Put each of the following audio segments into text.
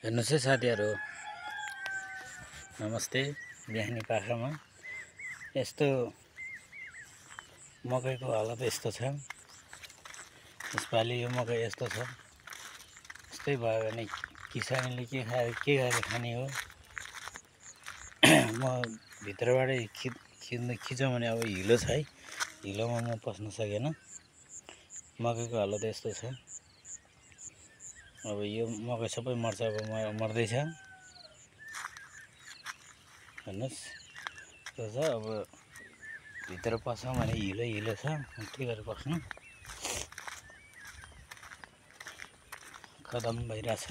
हेर्नुस् है साथीहरु, नमस्ते। बिहानी पाखामा यस्तो मकैको हालत यस्तो छ। यसपालि यो मकै यस्तो छ। यस्तै भयो भने किसानले के गरेर खाने हो। म भित्रबाटै खिच्न भने अब हिलो छ है, हिलोमा म पस्न सकेन। मकैको हालत यस्तो छ। अब यो मकै सबै मर्छ, अब मर्दैछ। हेर्नुस् यो छ। अब भित्र पस्छौँ भने हिलो छ, के गरेर पस्नु, खतम भइरहेछ।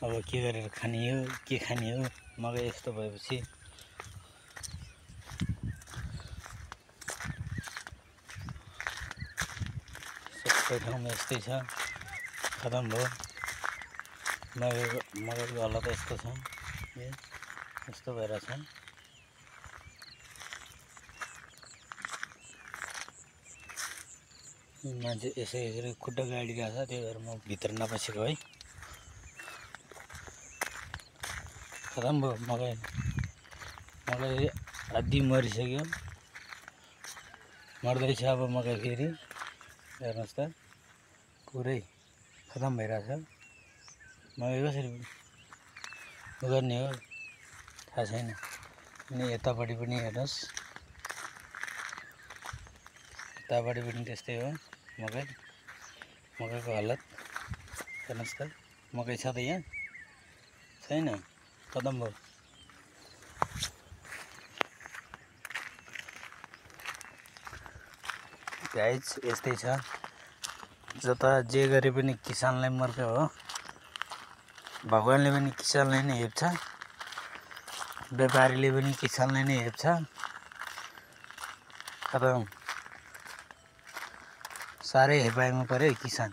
अब के गरेर खाने हो, के खाने हो। मकै यस्तो भएपछि सबै ठाउँमा यस्तै छ, खतम भयो। मकैको हालत यस्तो छ, यस्तो भइरहेछ। मान्छे यसरी खुट्टा गाडिरहेछ, त्यही भएर म भित्र नपसेको है। खतम भयो मकै आधी मरिसक्यो, मर्दैछ अब मकै फेरि। हेर्नुहोस् त, पुरै खतम भइरहेछ। मकै कसरी गर्ने हो थाहा छैन। अनि यतापट्टि पनि हेर्नुहोस्, यतापट्टि पनि त्यस्तै हो। मकैको हालत हेर्नुहोस् त। मकै छ त यहाँ छैन, खतम भयो। गाइज यस्तै छ। जता जे गरे पनि किसानलाई मर्का हो। भगवानले पनि किसानलाई नै हेप्छ, व्यापारीले पनि किसानलाई नै हेप्छ। खतम। साह्रै हेपाइमा पर्यो किसान।